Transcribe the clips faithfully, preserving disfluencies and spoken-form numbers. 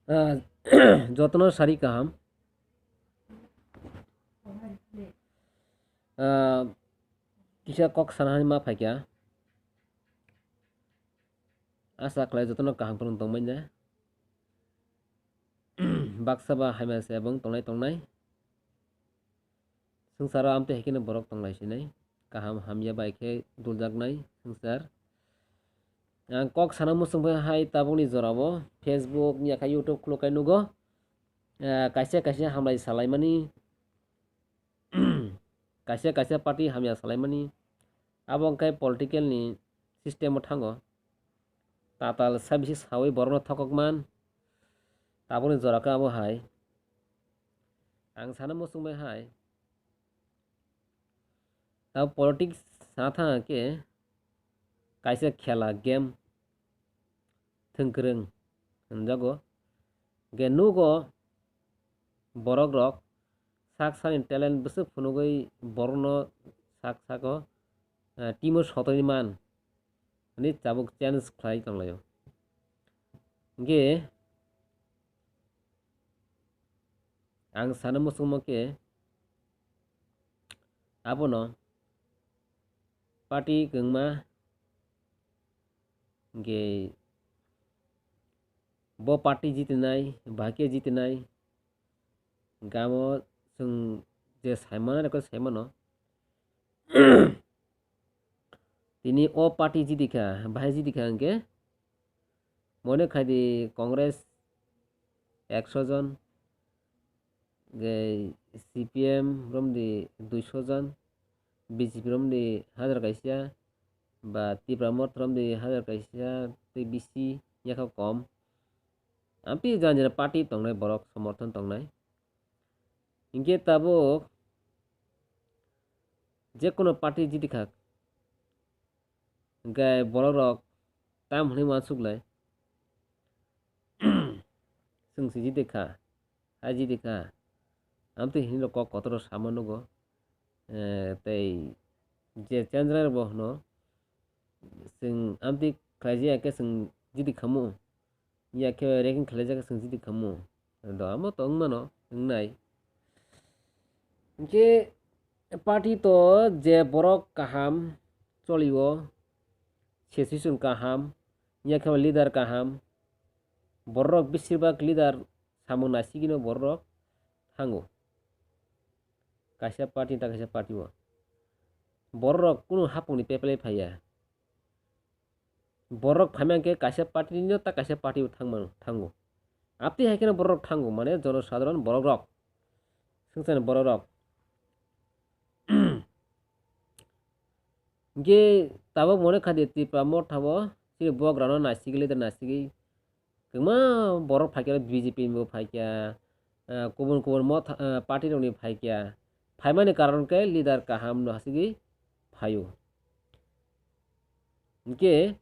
Ah, jotono sari kaham. Ah, kisa kok sana hani ma phaikya. Asa khlai jotono kaham kwrwng tongmanya. Baksa ba hamya se bwng tongnai tongnai. Swngcharo amtwi hai kheno borok tonglai sinai. Kaham hamya bai khe duljaknai swngchar. Ang kok sana muchung bai hai tabukni jorao Facebook yakha YouTube khuluk kai nugo. Eh, kaisa kaisa hamlai salaimani, kaisa kaisa party hamya salaimani. Abo wngkhe political ni system o thango. Tatal sabisi sawi borokno thokok man. Tabukni jora khe abo hai. Ang sana muchung bai hai. Tabo politics sana thang khe kaisa khela game thwngkwrwng hwnjago. Hwnkhe nugo borok rok sak sakni talent bwswk phunugwi borokno sak sako, eh, team o sotonwi man hwnwi tabuk challenge khlai tonglaio. Hwnkhe ang sana muchungma khe abono party kwngma hwnkhe bo party jitinai, bahai khe jitinai, gamo chwng je saimano rokhe saimano. Tini o party jidi kha, bahai jidi kha hwnkhe mone khai di Congress ekso jon, hwnkhe C P M romdi duiso jon, B J P romdi hajar kaisa, ba Tipra Motha romdi hajar kaisa tei bisi yakha kom. Amtwi jani jani party tongnai borok somorthon tongnai. Hinkhe tabuk jekono party jidi kha, hinkhe borok rok tam hwnwi uansuk lai. Chwng se jidi kha, hai jidi kha. Amtwi hini rok kok kotor rok sama nugo. Eh, tei je chenjra rok bo hwno, chwng amtwi khlaijak khe chwng jidi khamu. Ya khe ranking khlaijak khe chwng jidi khamu. Do amo to wng mano, wngnai. Hinkhe party to je borok kaham cholio, situation kaham, ya khe leader kaham, borok beshirbak leader samung naisigino borok thango. Kaisa party ta kaisa party o. Borok kunu hapungni peplai phaiya. Borok phaimang khe kaisa party no ta kaisa party o thangmano, thango. Aptwi hai kheno borok thango, mane jonosadharon borok rok. Swngchar borok rok. Hinkhe tabuk mone kha di Tipra Motha bo, chini bugrano naisigwi, leader naisigwi. Kwbangma borok phaikha, B J P ni bo phaikha, ah, kubun kubun motha, ah, party rokni phaikha. Phaimani karon khe leader kaham no hasigi phaio. Hinkhe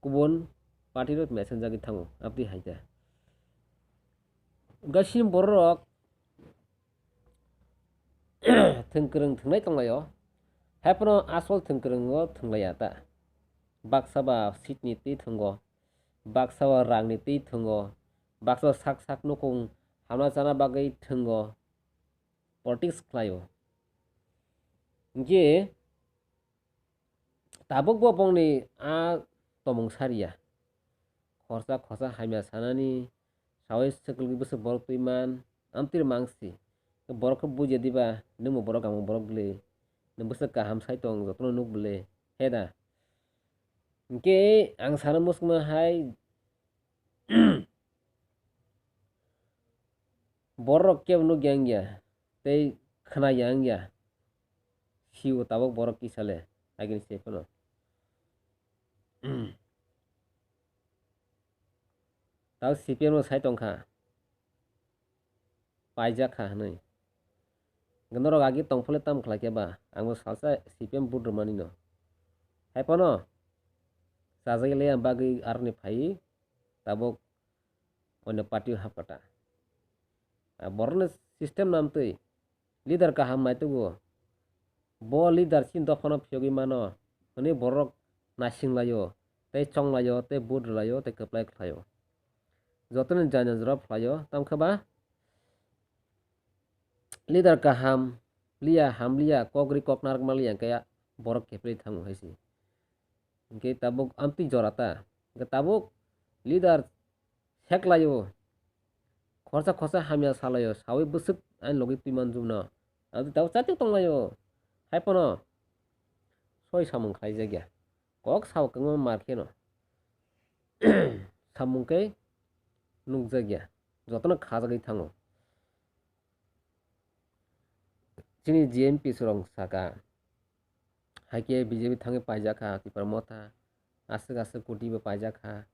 kubun party rok meseng jagwi thango, abdi hai khe. Gasini borok rok thwngkwrwng thwngnai tonglaio, haiphano asol thwngkwrwngo thwnglaiya ta. Baksa ba seat ni twi thwngo, baksa ba rang ni twi thwngo, baksa ba sak sak nukung hamna chana bagwi thwngo, politics khlaio. Hinkhe tabuk bo bongni a tomung sariya. Khorsa khorsa hamya sanani, sawi swkagwi bwswk borok twi man, amtwir mangsi. Borok khe bujiya diba, nwngbo borok, angbo borok bwle. Nwng bwswk kaham sai tong, jotono nuk bwle. He da? Hinkhe ang sana muchungma hai, borok kebo nukya wngya, tei khwnaya wngya. Sio tabuk borok kisa le, agini se phano. Tabuk C P M no sai tongkha, paijak kha hwnwi. Norok agi tongphole tamo khlai khe ba, angbo salsa C P M vote rwmani no. Hai phano chajak le bagwi aroni phai, tabuk oino party o hapkha ta. A borokni system no amtwi leader kaham naitugo. Bo leader chini dophano phiyogwi mano hwnwi borok naisinglaio, tei chonglaio, tei vote rwlaio, tei kwplai khlaio. Jotono jani jora phlaio, tamkhe ba leader kaham liya, ham liya, kok ri kok narwkma liya hwnkhe borok kepri thango hai se. Hwnkhe tabuk amtwi jora ta. Hwnkhe tabuk leader seklaio. Khorsa khorsa hamya salaio, sawi bwswk ani logi twi manjukno. Amtwi tabuk chatwi tonglaio. Haiphano soi samung khlaijakya. Kok sao kwbangma mar kheno samung khe nukjakya. Jotono khajagwi thango. Chini G M P surong saka, hai khe B J P thangwi paijak kha, Tipra Motha, aswk aswk koti bo paijak kha,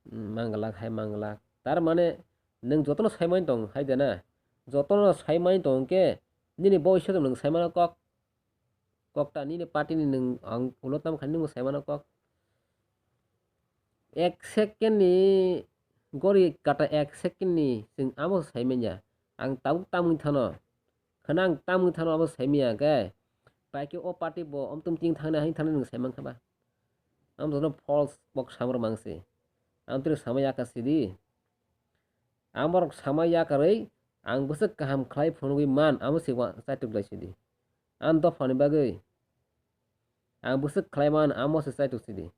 mm, manglak hai manglak. Tar mane nwng jotono saimani tong hai de na, jotono saimani tong khe nini boiso nwng saimano kok, kok ta nini party ni nwng ang ulo tam kha nini saimano kok. Ek second ni gori kata ek second ni chwng amo saimanya. Ang tabuk tamwi thano. Khana ang tamwi thano abo saimanya khe. Pai khe o party bo omtum ting thangna hai thangna nwng saimankha ba. Amo joto false bok samrok mangsi. Ang tini sama yaka sidi. Ang borok sama yakarwi ang bwswk kaham khlai phunugwi man amo se wa-, chaitok lai sidi. Ang dophani bagwi ang bwswk khlai man amo se chaitok sidi.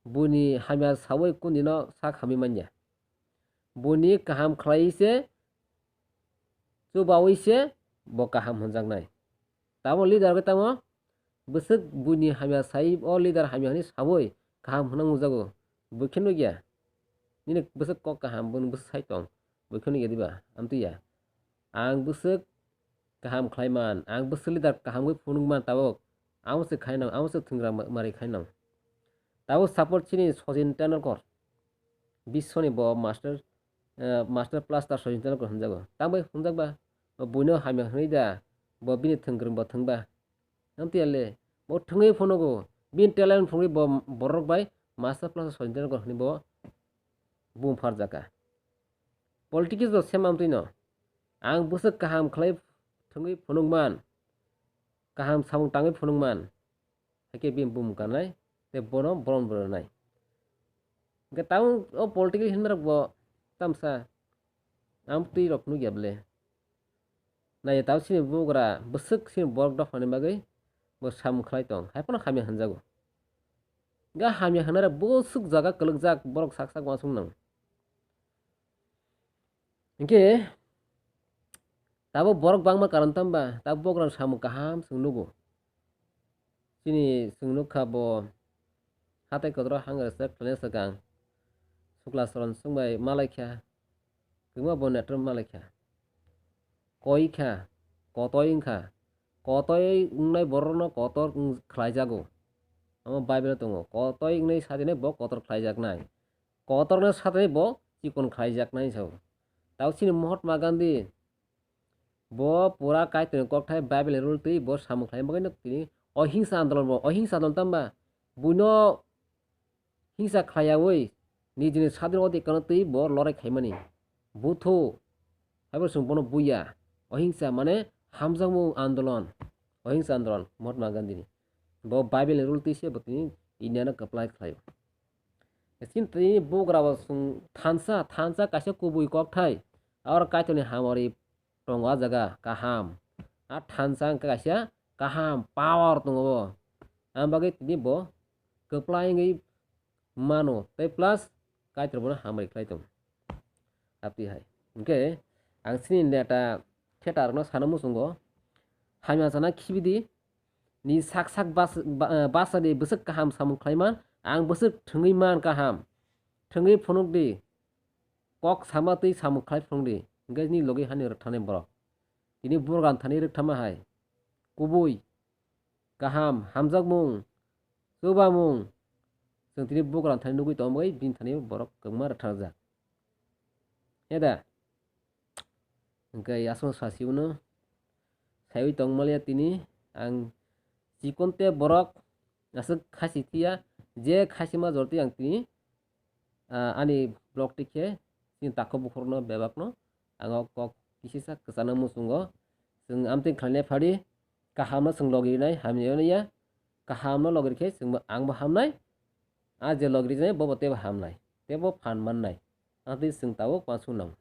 Buini hamya sawi kundino sak hamwi manya. Buini kaham khlaiwi se, chubawi se bo kaham hwnjaknai. Tamo leader khe tamo bwswk buini hamya sai o leader hamya hwnwi sawi kaham hwnwi nukjago. Bwkhe nukya. Nini bwswk kok kaham, bwswk sai tong. Bwkhe nukya diba? Amtwi ya. Ang bwswk kaham khlai man, ang bwswk leader kaham khe phunuk man tabuk. Amo se khai nang, amo se thwngra ma-, mari khai nang. Tabuk support chini Sachin Tendulkar. Biswni bo master, eh, master blaster Sachin Tendulkar hwnjago. Tambai hwnjak ba? Bo buino hamya hwnwi da, bo bini thwngkwrwng bo thwngba. Amtwi ya le, bo thwngwi phunugo, bini talent phunugwi bo borok bai master blaster Sachin Tendulkar hwnwi bo bumphar jaka. Politics bo same amtwi no. Ang bwswk kaham khlai thwngwi phunuk man, kaham samung tangwi phunuk man. Hakhe bini bumung kanai, tei bono borom boronai. Hwnkhe tabuk o political hinmarok bo tamsa amtwi rok nukya bwle. Naiya tabuk chini bugra bwswk chini borok dophani bagwi bo samung khlai tong, haiphano hamya hwnjago. Ga hamya hwnarok bwswk jaga kwlwkjak borok sak sak uansuk nang. Hinkhe tabuk borok bangma karon tamba, tabuk bograng samung kaham chwng nugo. Chini chwng nukha bo hatai kotor o hang rwchap khlaina swkang Sukla Saran chwngbai malaikha, kwbangma bo network malaikha. Koikha, kotoi wngkha, kotoi wngnai borokno kotor wng-, khlaijago. Omo Bible o tongo, kotoi wngnai sadinai bo kotor khlaijaknai. Kotorno satwi bo chikon khlaijaknai sao. Tao chini Mahatma Gandhi bo pura Kaitorni kokthai Bible rule twi bo samung khlai bagwi no tini ohingsa andolon bo, ohingsa andolon tamba buino hingsa khlaiyawi nijini sadin odhikar twi bo lorai khaimani. Buthu haibo chwng bono buya. Ohingsa mane hamjakmung andolon, ohingsa andolon Mahatma Gandhini. Bo Bible ni rule twi se bo tini India no kwplai khlaio. Chini tini bugra bo chwng thansa, thansa kaisa kubui kokthai. Aro Kaitorni hamari tongo a jaga kaham. A thansa wngkha kaisa kaham power tongo bo. Ang bagwi tini bo kwplai wngwi mano tei plus Kaitor bono hamari khlai tongo. Aptwi hai. Hwnkhe ang chini neta theater no sana muchungo, hamya sana khibidi, ni sak sak bas-, ba-, eh, basa di bwswk kaham samung khlai man, ang bwswk thwngwi man kaham. Thwngwi phunuk di, kok sama twi samung khlai phunuk di, hwnkhe ni logi hani rwktharnai borok. Tini bugrang thani rwktharma hai. Kubui, kaham, hamjakmung, chubamung, chwng tini bugrang thani nugwi tongmani bini thani borok kwbangma rwktharjak. He da? Hwnkhe aswk sasi uno saiwi tongmaliya tini ang chikon te borok aswk khasi tiya je khasi ma jor twi ang tini, ah, ani vlog tikhe chini takhuk bukhurokno bebakno ang o kok kisisa kwchana muchungo. Chwng amtwi khlainai phadi kahamno chwng logi rinai hamya hwnwi ya, kahamno logi rikhe chwngbo angbo hamnai, a je logi rijak bobo teibo hamnai, teibo phan mannai. Atwi chwng tabuk uansuk nang.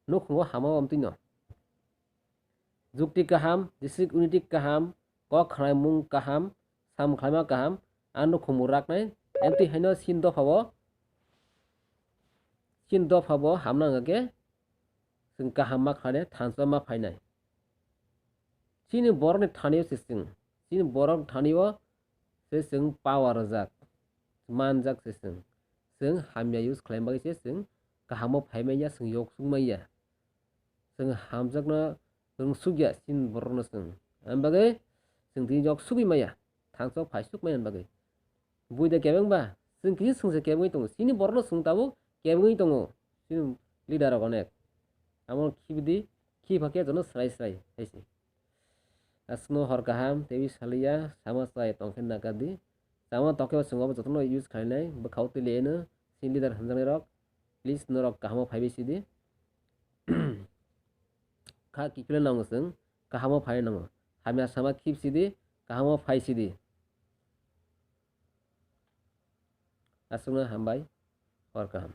Nukhungo hama o amtwino. Jukti kaham, district unity kaham, kok khwnaimung kaham, sam khlaima kaham, a nukhungbo raknai. Amtwi haino sin dopha bo, sin dopha bo hamna hwnkha khe chwng kaham ma khlainai, thansa ma phainai. Chini borokni thani o se chwng, chini borok thani o se chwng power rwjak, manjak se chwng. Chwng hamya use khlaima bagwi se chwng kaham o phai manya, chwng yok suk manya. Chwng hamjakno rwngsukya chini borokno chwng. Aboni bagwi chwng tini yok sugwi maya, thansa o phai suk maya bagwi. Buida kebeng ba, chwng kisa chwngsa kebengwi tongo. Chini borokno chwng tabuk kebengwi tongo. Chini leader rok onek. Amo khibidi, khipha khe jono srai srai hai se. Aswkno hor kaham, teiwi saliya, sama chai tongkhe nakadi. Sama tokhe bo chwng obo jotono use khlainai, bwkhao twi liyano, chini leader hwnjaknai rok. Please norok kahamo phaiwi sidi. Kha kiphilwi nango chwng, kahamo phai nango. Hamya sama khip sidi, kahamo phai sidi. Aswkno hambai, hor kaham.